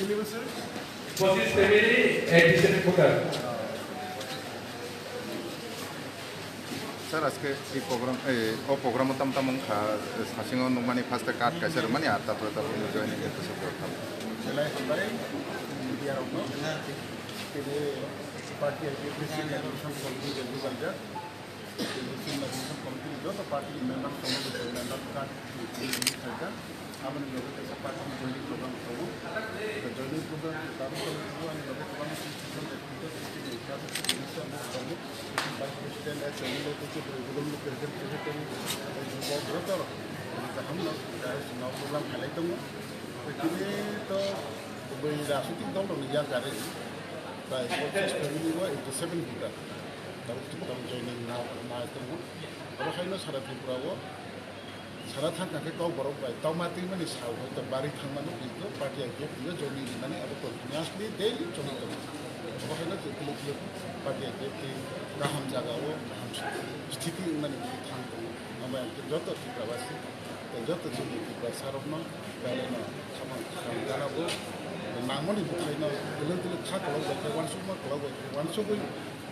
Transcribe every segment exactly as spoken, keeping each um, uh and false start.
পঁচিশ ফেব্রুয়ারি, eighty seven voter. Sir, আজকে এই program, এই, ও program-ও tam tam wngkha, sasing-o nukmani first card kaisa rwmani, ar tapore tapore joining kaisa support kha. Belai hambai, media rokno. Tini party I P F T C Convention Committee ni bubaljak. Tini Convention Committee ni joto party ni member tongo, member card release khaijak. Aboni loge kaisa party joining program tongo. Joining program ni tabuk tongo, ani loge kwbangma institution, activities, tini tabuk tini tongo. Vice President, S M L, Executive, Executive Secretary, Board, joto kaham no, kaham no program khalai tongo. Tini to bai rajnitik dol rokni yak gari, prai pochish family o eighty seven voter. Tabuk tini tong joining na, na tongo. Abo haino sara Tripura o Sana thang kha khe Kokborok bai tongma twimani sal hoito bari thangmano, kintu party I P F T o joining rinani abo continuously daily choli tongo. Obo haino je kile kile party I P F T kaham jaga o kaham sthiti wngnani thang tongo. Omo ang khe joto Tripura basi tei joto chini Tripura sarokno belai no samung kham jana bo nangmani bwthaino kile kile kha kolok bai khe uansukma kolok bai khe uansugwi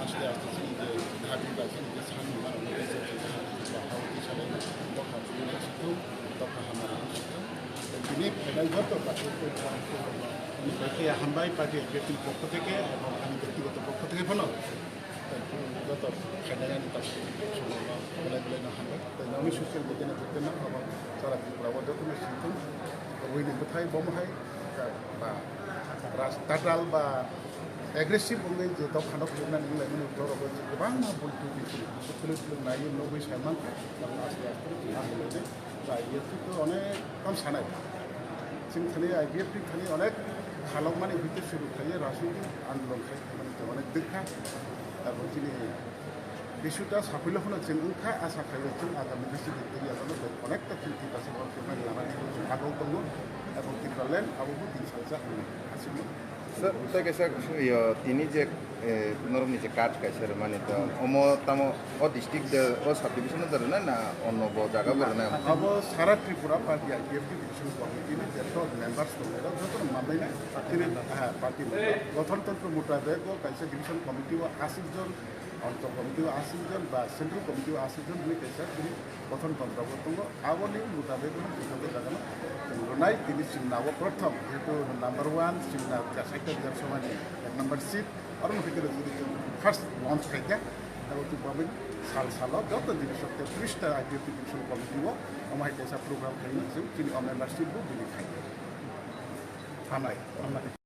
Aste aste chini je dhati ba chini je sani mano je je je ba hao ti salai na dokha chini na situ dokha hamar na situ. Tini phainai joto ba chini ko ba ko ba. Ani bai khe hambai party bektini pokho theke ebong ani bektigoto pokho theke phano. Joto phainai ani tak belai belai no hambai. Tei nokni social media ni pokhe no abo sara Tripura o joto no situ. Wini bwthai bomo hai ba ras tatal ba aggressive wngwi je dophano phunuknani wnglaimani borok kwbangma bul twi twi phunuk phunuk naiwi nugwi sai mankha, tabuk aste aste chwng hamlainai. Ba I P F T to onek tam sanai. Chwng thani I P F T thani onek khalokmani hwnkhe suru khlaiwi rajnitik andolon khai khaimani tei onek dwkha. Tabuk chini Bisuta saphila phano chwng wngkha, asa khaio chwng agami bisi di twi abo no bai connect ta chwng Tiprasa borok khe mani lama chwng chwng agau tongo, abo Tipraland abo bo tin salsa hwnwi hasingno. Sir, tei kaisa, yo, tini je, eh, norokni je card kaisa rwmani to, omo tamo o district de, o subdivision de rwnai na onno bo jaga bo rwnai? Abo sara Tripura party I P F T division committee ni joto members tongo, joto no manbai na, tini, ha, party member. Gothon tantro mutabek o kaisa division committee o aswk jon, Anchal committee o aswk jon ba central committee o aswk jon hinwi kaisa chini gothon tantro bo tongo. Aboni mutabek no chwng joto jaga no chwng rwnai. Tini chwng nabo prothom, jehetu number one, chwng na Kasaita Bidhan Sabha ni ek number seat, aro no hwnkhe chwng first launch khaikha. Abo chwng bamwi sal salo joto division tei tris ta I P F T division committee o omo hai kaisa program khaino chwng chini o membership bo bini khai. Hambai.